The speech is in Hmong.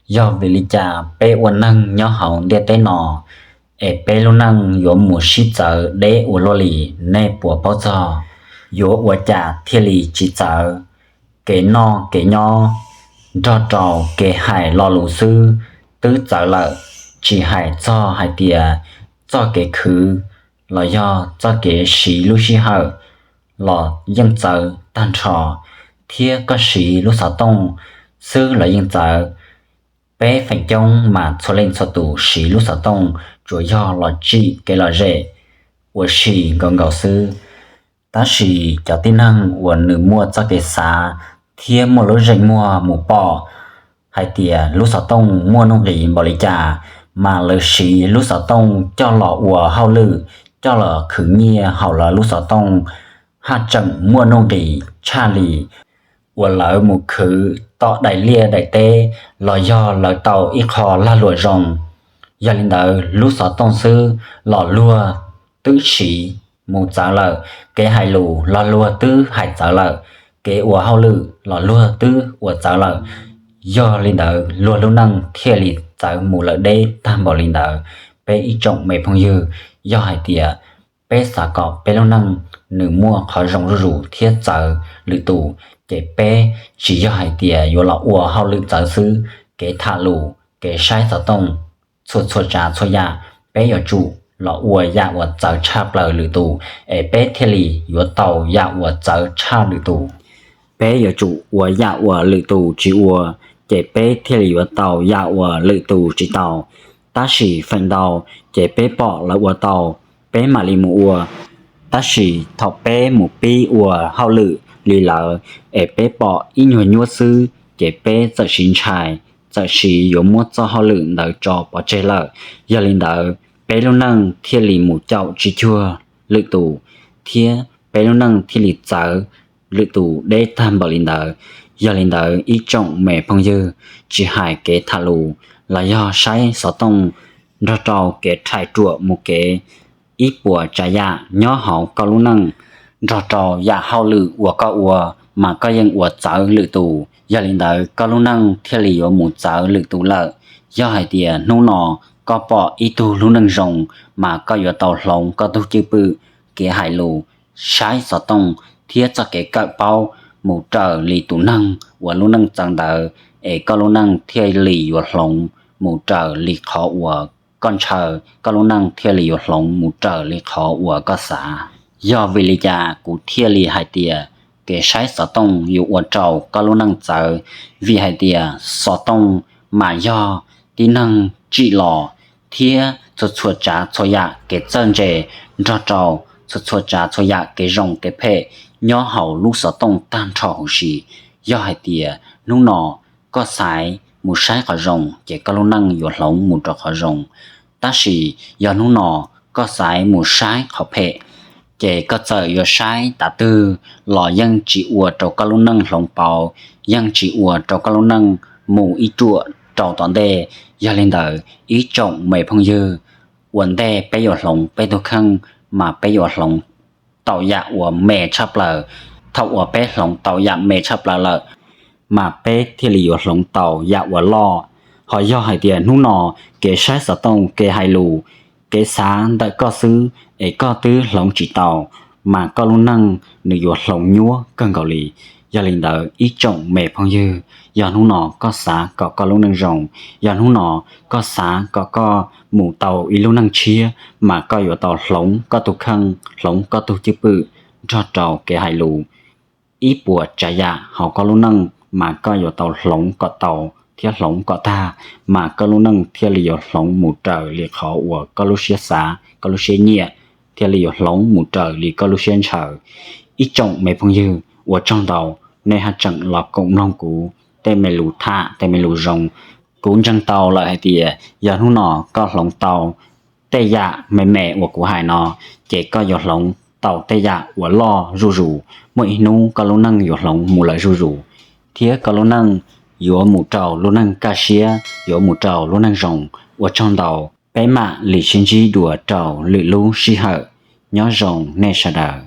Yog vim li cas peb ua neeg nyob hauv ntiaj teb no es peb lub neej yuav mus sib txawv deb ua luaj li? Nej puas paub txog? Yuav ua cas thiaj li tsis txawv? Kev noj kev nyob nrog rau kev hais lo lus xwb twb txawv lawm, tsis hais txog hais tias txoj kev khwv los yog txoj kev siv lub sij hawm los yeej txawv tag nrho, thiab koj siv lub xov tooj xwb los yeej txawv. Peb feem coob mas txhua leej txhua tus siv lub xov tooj tsuas yog los tsim kev lom zem ua si nkaus nkaus xwb. Tab sis cov tib neeg uas nws muaj txoj kev xav thiab muaj lub zeem muag mus pom hais tias lub xov tooj muaj nuj nqis npaum li cas, mas lawv siv lub xov tooj coj los ua hauj lwm, coj los khwv nyiaj hauv lawv lub xov tooj, haj tseem muaj nuj nqis tshaj li uas lawv mus khwv tom daim liaj daim teb los yog lawv tau ib qho lag luam zoo. Yog li ntawd, lub xov tooj xwb los luag twb siv mus txawv lawm, kev hais lus los luag twb hais txawv lawm, kev ua hauj lwm los luag twb ua txawv lawm. Yog li ntawd, luag lub neej thiaj li txawv mus lawm deb tag npaum li ntawd. Peb ib tsoom me phooj ywg, yog hais tias peb xav kom peb lub neej nws muaj qhov zoo zuj zus thiab txawv lwm tus, ces peb tsis yog hais tias yuav los ua hauj lwm txawv xwb, kev tham lus, kev saib xov tooj, txhua txhua tsav txhua yam, peb yuav tsum los ua yam uas txawv tshaj plaws lwm tus, es peb thiaj li yuav tau yam uas txawv tshaj lwm tus. Peb yuav tsum ua yam uas lwm tus tsis ua, ces peb thiaj li yuav tau yam uas lwm tus tsis tau. Tab sis feem ntau ces peb pom lawv ua tau, peb mam li mus ua. Tab sis thaum peb mus pib ua hauj lwm li lawv, es peb pom ib nyuag nyuab xwb, ces peb txawm siv ntshai, txawm siv yuav muab txoj hauj lwm ntawd tso pov tseg lawm. Yog li ntawd, peb lub neej thiaj li mus caum tsis cuag lwm tus, thiab peb lub neej thiaj li txawv lwm tus deb tag npaum li ntawd. Yog li ntawd, ib tsoom me phooj ywg, tsis hais kev tham lus los yog saib xov tooj, nrog rau kev rhais ruam mus kev ib puas tsav yam nyob hauv koj lub neej, nrog rau yam hauj lwm uas koj ua, mas koj yeej ua txawv lwm tus. Yog li ntawd, koj lub neej thiaj li yuav mus txawv lwm tus lawm. Yog hais tias hnub no koj pom ib tug lub neej zoo, mas koj yuav tau hloov koj tug cwj pwm, kev hais lus, saib xov tooj, thiab txoj kev kawm paub mus raws li tus neeg uas lub neej txawv ntawd, es koj lub neej thiaj li yuav hloov mus raws li qhov uas koj ntshaw, koj lub neej thiaj li yuav hloov mus raws li qhov uas koj xav. Yog vim li cas kuv thiaj li hais tias kev saib xov tooj yuav ua rau koj lub neej txawv? Vim hais tias xov tooj mas yog tib neeg tsim los, thiab txhua txhua tsav txhua yam kev txawj ntse, nrog rau txhua txhua tsav txhua yam kev zoo kev phem nyob hauv lub xov tooj tag nrho huv si. Yog hais tias hnub no koj xaiv mus saib qhov zoo, ces koj lub neej yuav hloov mus rau qhov zoo. Tab sis yog hnub no koj xaiv mus saib qhov phem, ces koj txawm yuav saib tav twg los yeej tsis ua rau koj lub neej hloov pauv, yeej tsis ua rau koj lub neej mus ib ruam rau tom ntej. Yog li ntawd, ib tsoom me phooj ywg, ua ntej peb yuav hloov peb tug kheej, mas peb yuav hloov tau yam uas me tshaj plaws. Thaum uas peb hloov tau yam me tshaj plaws lawm, mas peb thiaj li yuav hloov tau yam uas loj. Ho yog hais tias hnub no kev saib xov tooj, kev hais lus, kev xav ntawm koj xwb, es koj twb hloov tsis tau, mas koj lub neej nws yuav hloov nyuab kawg nkaus li. Yog li ntawd, ib tsoom me phooj ywg, yog hnub no koj xav kom koj lub neej zoo, yog hnub no koj xav kom koj mus tau ib lub neej tshiab, mas koj yuav tau hloov koj tug kheej, hloov koj tug cwj pwm, nrog rau kev hais lus. Ib puas tsav yam hauv koj lub neej mas koj yuav tau hloov kom tau thiab hloov kom tag, mas koj lub neej thiaj li yuav hloov mus raws li qhov uas koj lub siab xav, koj lub siab nyiam, thiaj li yuav hloov mus raws li koj lub siab ntshaw. Ib tsoom me phooj ywg, ua tsaug ntau, nej haj tseem los koom mloog kuv tej me lus tham, tej me lus zoo. Kuv ntseeg tau lawm hais tias yog hnub no koj hloov tau tej yam me me uas kuv hais no, ces koj yuav hloov tau tej yam uas loj zuj zus. Muaj ib hnub koj lub neej yuav hloov mus lawm zuj zus, thiab koj lub neej yuav mus rau lub neej kaj siab, yuav mus rau lub neej zoo. Ua tsaug ntau, peb mam li sib ntsib dua rau lwm lub sij hawm. Nyob zoo nej sawv daws.